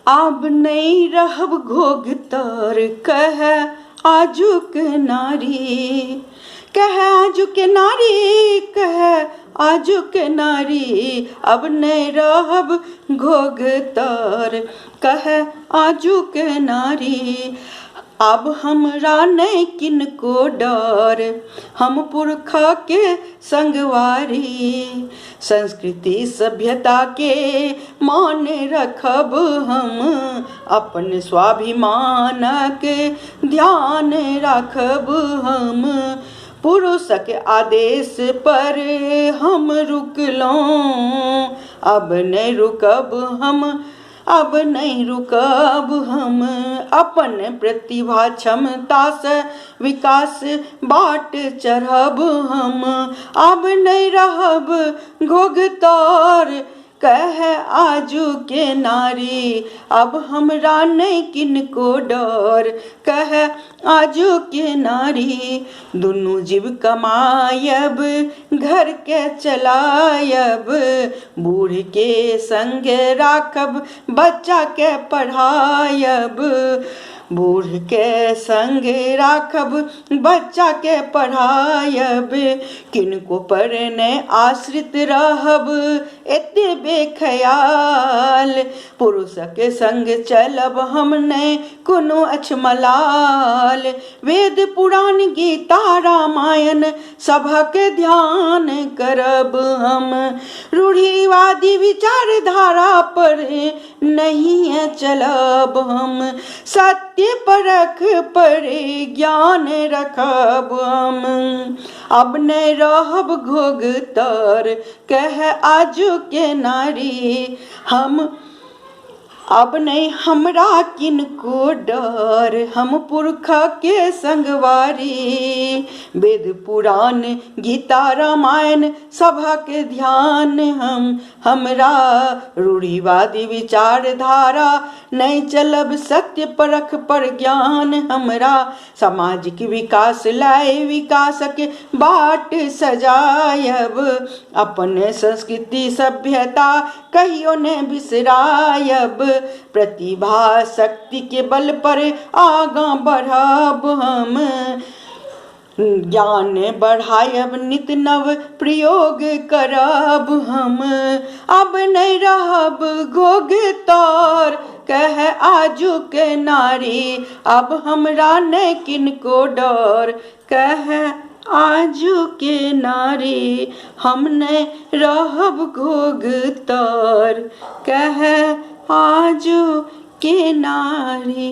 आब नहि रहब घोघ तर, कहै आजुक नारी, कहै आजुक नारी, कहै आजुक नारी, अब नहि रहब घोघ तर, कहै आजुक नारी। आब हमरा नहि किनको डर, हम पुरखाके संगवारी। संस्कृति सभ्यता के मान रखब हम, अपन स्वाभिमानक ध्यान राखब हम। पुरुषक आदेश पर हम रुकलहुँ, अब नहि रुकब हम, अब नहि रुकब हम। अपन प्रतिभा क्षमतासँ विकास बाट चढ़ब हम, अब नहि रहब घोघ तर, कहै आजू के नारी। अब हमरा नहि किनको डर, कहै आजू के नारी। दुनू जीव कमायब, घर के चलायब, बूढ़ के संग राखब, बच्चा के पढ़ायब। बूढ़ के संग राखब, बच्चा के पढ़ायब, किनको पर नहि आश्रित रहब, एते बेखयाल। पुरुषक संग चलब हम नहि कोनो अछमलाल। वेद पुराण गीता रामायण सभक ध्यान करब हम। रूढ़िवादी विचारधारा पर नहीं चलब हम, सत्य परख पर ज्ञान रखब हम। अब नहि रहब घोघ तर, कह आजू के नारी। हम अब नहि हमरा किनको डर, हम पुरखा के संगवारी। वेद पुराण गीता रामायण सभक ध्यान हम, हमरा रूढ़िवादी विचारधारा नहि चलब, सत्य परख पर ज्ञान हमरा। सामाजिक विकास लाय विकासक बाट सजायब, अपन संस्कृति सभ्यता कहियो नहि बिसरायब। प्रतिभा शक्ति के बल पर आगाँ बढ़ब हम, ज्ञान बढ़ायब नित नव प्रयोग करब हम। अब नहि रहब घोघ तर, कह आजुक नारी। अब हमरा नहि किनको डर, कह आजुक नारी। हम नहि रहब घोघ तर, कह आजुक नारी।